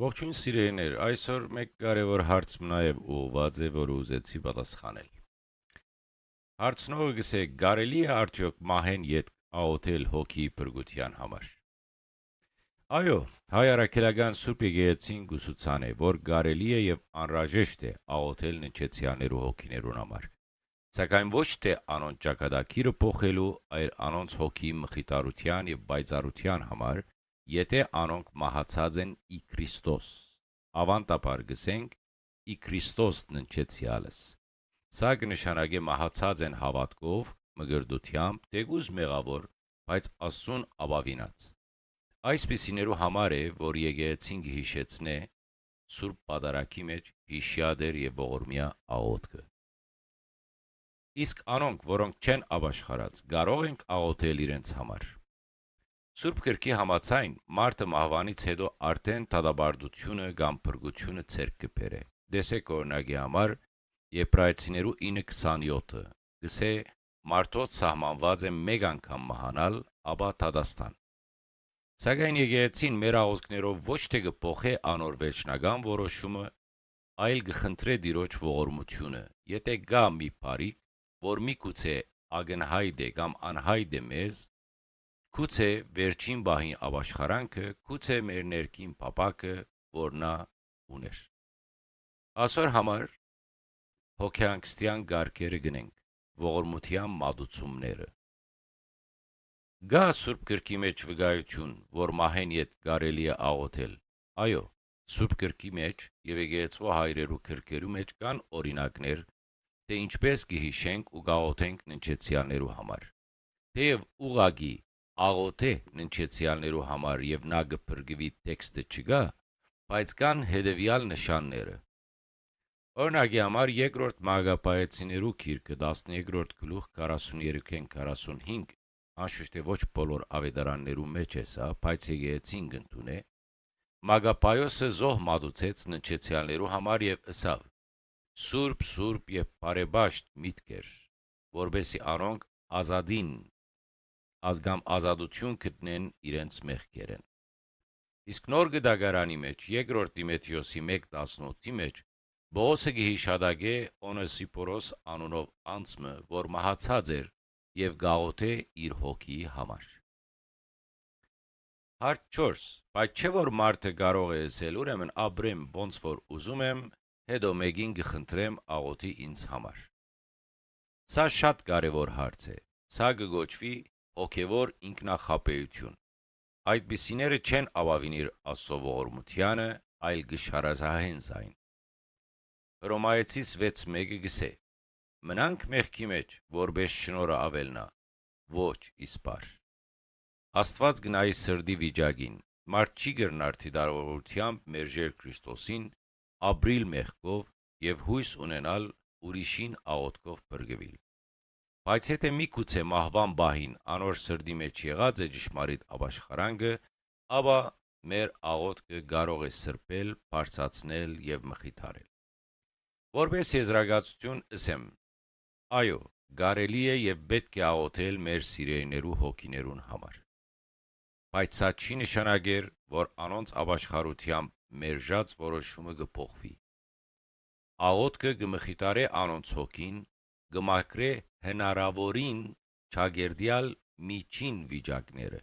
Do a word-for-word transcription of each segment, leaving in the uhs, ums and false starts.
Ողջույն, սիրելիներ, այսօր մէկ կարեւոր հարց մը նաեւ ուղղուած է, որը ուզեցի պատասխանել։ Հարցնողը կ'ըսէ. «Կարելի՞ է արդեօք մահէն ետք աղօթել հոգիի փրկութեան համար»։ Այո, հայ առաքելական Սուրբ Եկեղեցին կուսուցան է, որ կարելի է եւ անհրաժեշտ է աղօթել ննջեցեալներու հոգիներուն համար, սակայն ոչ թէ անոնց ճակատագիրը փոխելու, այլ անոնց հոգիի մխիթարութեան եւ պայծառութեան համար, եթէ անոնք մահացած են ի Քրիստոս, աւանդաբար կ'ըսենք՝ ի Քրիստոս ննջեցեալս։ Սա կը նշանակէ մահացած են հաւատքով, մկրտութեամբ, թէկուզ մեղաւոր, բայց Աստծուն ապաւինած։ Այսպիսիներու համար է, որ եկեղեցին կը յիշեցնէ Սուրբ Պատարագի մէջ յիշեատեր եւ ողորմեայ աղօթքը։ Իսկ անոնք, որոնք չեն ապաշխարած, կարո՞ղ ենք աղօթել իրենց համար։ Սուրբ Գրքի համաձայն, մարդը մահուանից յետոյ արդէն դատապարտութիւնը կամ փրկութիւնը ձեռք կը բերէ։ Տեսէք, օրինակի համար, Եբրայեցիներու ինը քսանեօթը, կ'ըսէ. «Մարդոց սահմանուած է մէկ անգամ մահանալ, ապա դատաստան»։ Սակայն եկեղեցին մեր աղօթքներով ոչ թէ կը փոխէ անոր վերջնական որոշումը, այլ կը խնդրէ Տիրոջ ողորմութիւնը, եթէ կայ մի բարիք, որ միգուցե ակնյայտ է կամ անյայտ է մեզ, գուցե վերջին պահին ապաշխարանքը, գուցե մեր ներքին փափաքը, որ նա ունէր։ Ասոր համար հոգեհանգստեան կարգերը գնենք, ողորմութեան մատուցումները։ Կա Սուրբ Գրքի մէջ վկայութիւն, որ մահէն ետք կարելի է աղօթել։ Այո, Սուրբ Գրքի մէջ եւ եկեղեցւոյ հայրերու գրքերու մէջ կան օրինակներ, թէ ինչպէս կը յիշենք ու կաղօթենք ննջեցեալներու համար։ Թէեւ ուղղակի «աղօթէ ննջեցեալներու համար եւ նա կը փրկուի» տեքստը չկայ, բայց կան հետեւեալ նշանները։ Օրինակի համար, երկրորդ Մագապայեցիներու գիրքը, տասներկրորդ գլուխ, քառասուն երեքէն քառասուն հինգ, անշուշտ թէ ոչ բոլոր աւետարաններու մէջ է սա, բայց եկեղեցին կ'ընդունէ, Մագապայոսը զոհ մատուցեց ննջեցեալներու համար եւ ըսաւ. «Սուրբ, սուրբ եւ բարեպաշտ միտք էր, որպեսզի անոնք ազատին, ազգամ ազատութիւն գտնեն իրենց մեղքերէն»։ Իսկ Նոր Կտակարանի մէջ, երկրորդ Տիմոթէոսի մէկ տասնութի մէջ, Պողոսը կը յիշատակէ Օնեսիպորոս անունով անձ մը, որ մահացած էր եւ կ'աղօթէ իր հոգիի համար։ Հարց չորս. «Բայց չէ՞ որ մարդը կարող է ըսել. "Ուրեմն ապրեմ ոնց որ ուզում եմ, հետո մէկին կը խնդրեմ աղօթի ինձ համար"։ Սա շատ կարեւոր հարց է։ Սա կը կոչուի հոգեվոր ինքնախաբէութիւն։ Այդպիսիները չեն ապաւինիր Աստծո ողորմութեանը, այլ կը շարազահեն զայն։ Հռոմայեցիս վեց մէկը կ'ըսէ. «Մնանք մեղքի մէջ, որպէս շնորհը աւելնայ։ Ոչ, իսպար»։ Աստուած կը նայի սրտի վիճակին։ Մարդ չի կրնար դիտավորութեամբ մերժել Քրիստոսին, ապրիլ մեղքով եւ յոյս ունենալ ուրիշին աղօթքով փրկուիլ։ Բայց եթէ միգուցե մահուան պահին անոր սրտի մէջ եղած է ճշմարիտ ապաշխարանքը, ապա մեր աղօթքը կարող է սրբել, բարձրացնել եւ մխիթարել։ Որպէս եզրակացութիւն ըսեմ. այո, կարելի է եւ պէտք է աղօթել մեր սիրելիներու հոգիներուն համար։ Բայց սա չի նշանակեր, որ անոնց ապաշխարութեամբ մերժած որոշումը կը փոխուի։ Աղօթքը կը մխիթարէ անոնց հոգին, կը մաքրէ հնարաւորին չակերտեալ միջին վիճակները։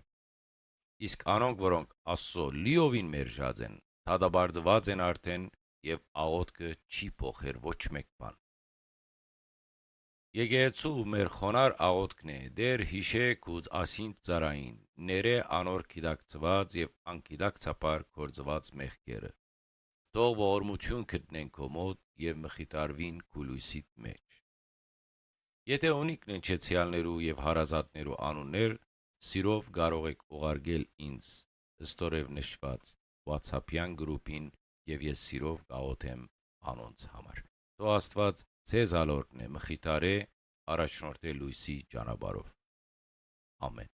Իսկ անոնք, որոնք Աստծո լիովին մերժած են, դատապարտուած են արդէն եւ աղօթքը չի փոխեր ոչ մէկ բան։ Եկեղեցու մեր խոնար աղօթքն է. «Տէր, յիշէ քու ասին ծառային, ներէ անոր գիտակցուած եւ անգիտակցաբար գործուած մեղքերը։ Թող ողորմութիւն գտնեն քո մօտ եւ մխիթարուին քու լոյսիդ մէջ»։ Եթէ ունիք ննջեցեալներու եւ հարազատներու անուններ, սիրով կարող էք ուղարկել ինձ ստորեւ նշված WhatsApp-յան գրուպին եւ ես սիրով կաղօթեմ անոնց համար։ Թող Աստուած ձեզ ալորնէ, մխիթարէ, առաջնորդէ լոյսի ճանապարհով։ Ամեն։